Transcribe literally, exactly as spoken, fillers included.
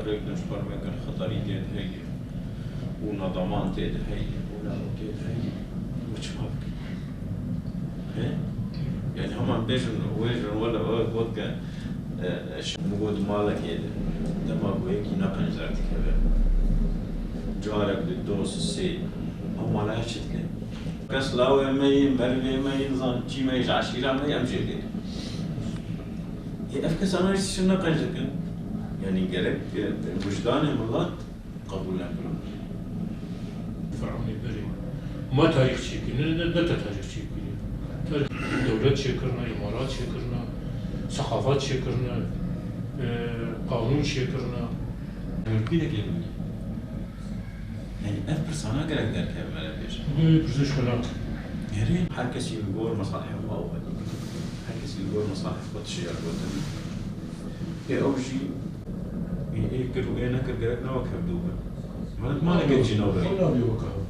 Rêk ji ber me kir xeterî tê de heye û nedaman tê de heye û ne tê de heye û çima bikin? He? Yani heman bêjin, wêjin wele, wele got ke, e, e, ş-, min got malekê de, dema ku yekî ne qenc derdikeve, carek di dos sê, ew mala çi dike? Kes lawê me yî, merivê me yî, nizan çî me yî, ji eşîra me yî, em jê dê. Ê, ev kesana jî şin ne qenc dikin. Yani gerek, e, wijdanê milet qebûl nekirin. Firavunê berê. Ma tarîx çêkirine, ne, ne te tarîx çêkirine. Tarîx dewlet çêkirine, îmarat çêkirine, sexafat çêkirine, e, qanûn çêkirine. Mülkî de kê bûne. Yani ev pirsana gerek derkeve me re pêş. Bu pirsê ji xwe nake. Herî her kesî li gor mesalihê xwe û xwedî. Her kesî li gor mesalihê xwe tiştê ya gotin. Ê ew jî ê, ê kir û ê nekir gerek ne wek hevdû bin. Malik malekek jî nabê. Xwe nabê wek ew.